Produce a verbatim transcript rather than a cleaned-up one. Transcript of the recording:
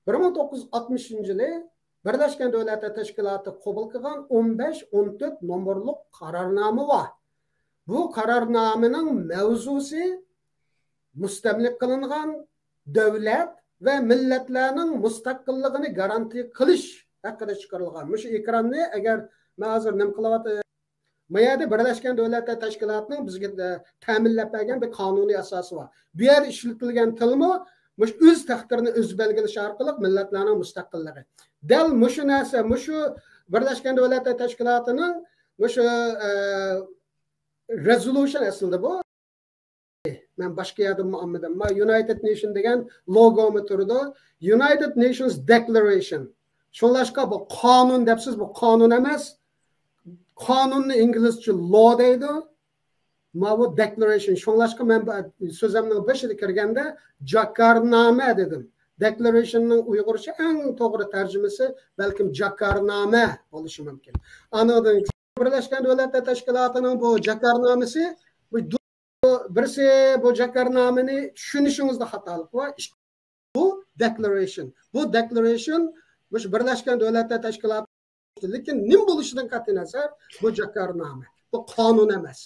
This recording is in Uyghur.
بىر مىڭ توققۇز يۈز ئاتمىشىنچى يىلى بىرلەشكەن دۆلەتلەر تەشكىلاتى قوبۇل قىلغان ئون بەش، ئون تۆت نومۇرلۇق قارارنامە بار. بۇ قارارنامىنىڭ مەۋزۇسى مۇستەملىكە قىلىنغان دۆلەت ۋە مىللەتلەرنىڭ مۇستەقىللىقىنى گارانتىيە قىلىش ھەققىدە چىقىرىلغان. مۇشۇ ئېكراننى ئەگەر مەن ھازىر نېمە قىلىۋاتىمەن؟ ما يەردە بىرلەشكەن دۆلەتلەر تەشكىلاتىنىڭ بىزگە، ئە، تەمىنلەپ بەرگەن بىر قانۇنىي ئاساسى بار. بۇ يەردە ئىشلىتىلگەن تىلمۇ مۇشۇ ئۆز تەقدىرىنى ئۆزى بەلگىلىشى ئارقىلىق مىللەتلەرنىڭ مۇستەقىللىقى. دەل مۇشۇ نەرسە، مۇشۇ بىرلەشكەن دۆلەتلەر تەشكىلاتىنىڭ مۇشۇ، ئە، رېزولۇشن ئەسلىدە بۇ. مەن باشقا يەردىنمۇ ئالمىدىم. ما يۇنايتېد نېشن دېگەن لوگومۇ تۇرىدۇ. يۇنايتېد نېشنس دېكلارېشن. شۇڭلاشقا بۇ قانۇن دەپسىز، بۇ قانۇن ئەمەس. قانۇننى ئىنگلىزچە لو دەيدۇ. ماۋۇ دېكلارېشن. شۇڭلاشقا مەن بە-، سۆزۈمنىڭ بېشىدا كىرگەندە جاكارنامە دېدىم. دېكلارېشننىڭ ئۇيغۇرچە ئەڭ توغرا تەرجىمىسى بەلكىم جاكارنامە بولۇشى مۇمكىن. ئانىڭدىن بىرلەشكەن دۆلەتلەر تەشكىلاتىنىڭ بۇ جاكارنامىسى، بۇ دو-، بىرسى بۇ جاكارنامىنى چۈشىنىشىڭىزدە خاتالىق بار. ئىك-، بۇ دېكلارېشن. بۇ دېكلارېشن مۇشۇ بىرلەشكەن دۆلەتلەر تەشكىلاتى، لېكىن نېمە بولۇشىدىن قەتئىينەزەر، بۇ جاكارنامە. بۇ قانۇن ئەمەس.